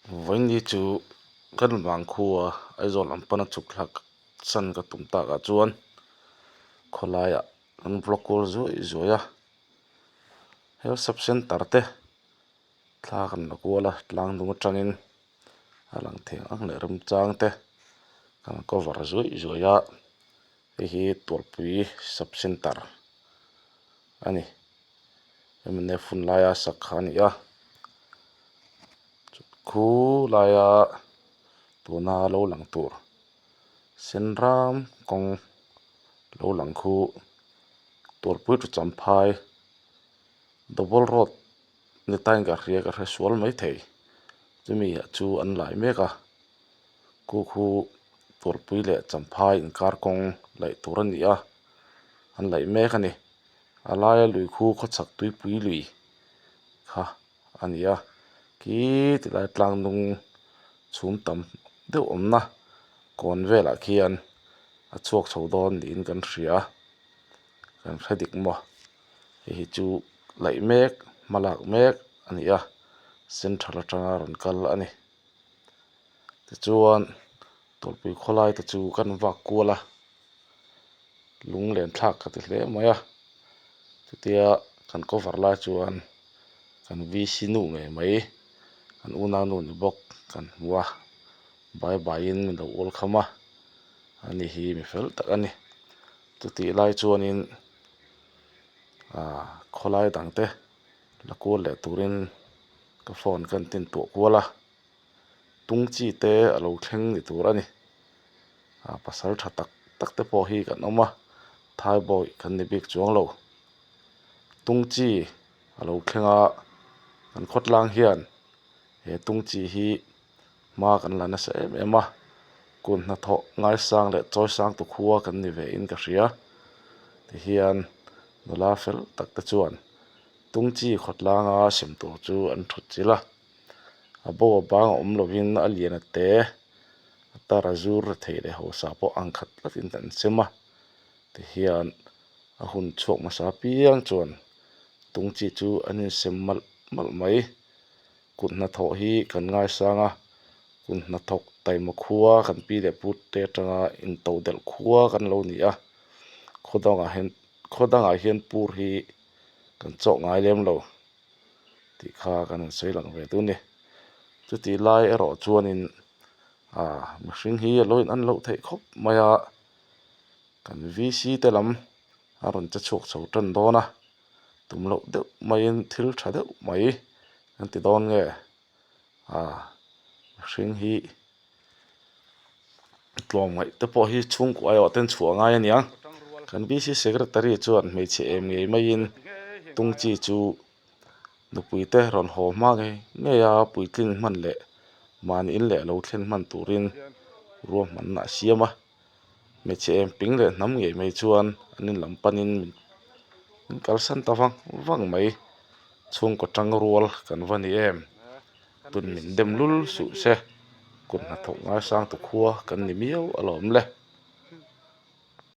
Vawiin chu kan vangkhua Aizawl lam pana chhuk thlak san ka tum takah chuan khawlaiah an vlog kual zuai zuai a health sub center te thla kan la kual a tlang dung atangin a lang thei ang leh remchang te kan cover zuai zuai a hei hi Tualpui sub center a ni. Mnf hun laia sak kha a ni a khu laia tuna lo lang tur sen ram kawng lo lang khu Tualpui chu Champhai double road ni tain ka hria ka hre sual maithei chumi ah chu an lai mek a khu khu Tualpui leh Champhai inkar kawng laih tur a ni a an laih mek a ni. A laia lui khu khawchhak tuipui lui kha a ni a khi ti lai tlang hnung chhum tam deuh awmna kawn velah khian a chhuak chho dawn niin kan hria kan hre dik maw hei hi chu laih mek hma lak mek a ni a central atanga rawn kal a ni tichuan tawlhpui khawlai te chu kan vak kual a. Lunglen thlak ka ti hle mai a chutia kan cover lai chuan kan VC nu ngei mai kan unau nu ni bawk kan hmu a bye bye in min lo welcome a ani hi mi fel tak a ni chutih lai chuanin ah khawlai dang te la kual leh turin ka phone ka tin tuah kual a. Tung chi te a lo thleng ni tur a ni ah pasal tha tak tak te pawh hi kan awm a thaibawi kan ni bik chuang lo tung chi a lo thleng a kan khawtlang hian he tung chi hi hma kan la nasa em em a kut hnathawh ngaisang leh chawi sang tu khua kan ni ve in ka hria tihian nula fel tak te chuan tung chi khawtlanga sem tur chu an thut chilh a. A bo a bang a awm lovin a lian a te a tar a zur thei leh hausa pawh ang khat tlatin an sem a tihian a hun chhuak hmasa apiang chuan tung chi chu an insem malh malh mai kut hnathawh hi kan ngaisang a kut hnathawk taima khua kan pi leh pu te atanga into delh khua kan lo ni a khaw dangah hian khaw dangah hian pur hi kan chawk ngai lem lo. Tih kha kan han sawi lang ve tun ni. Chutih lai erawh chuanin ah mihring hi a lo in an loh theih khawp mai a, kan VC te lam a rawn che chhuak chho tan dawn a, tum loh deuh maiin thil tha deuh mai an ti dawn nge ah mihring hi tlawmngaih te pawh hi chhungkua aiawh ten chhuah ngai a niang kan VC secretary chuan hmeichhe em ngei maiin tung chi chu nupui te rawn haw hma ngei ngei a puitling hman leh mahni in leh lo thlen hman turin ruahmanna a siam a hmeichhe em ping leh hnam ngei mai chuan an in lam panin min kalsan ta vang vang mai chhungkaw tang rual kan va ni em. Tun min dem lul suh se, kut hnathawk ngaisang tu khua kan ni miau alawm le.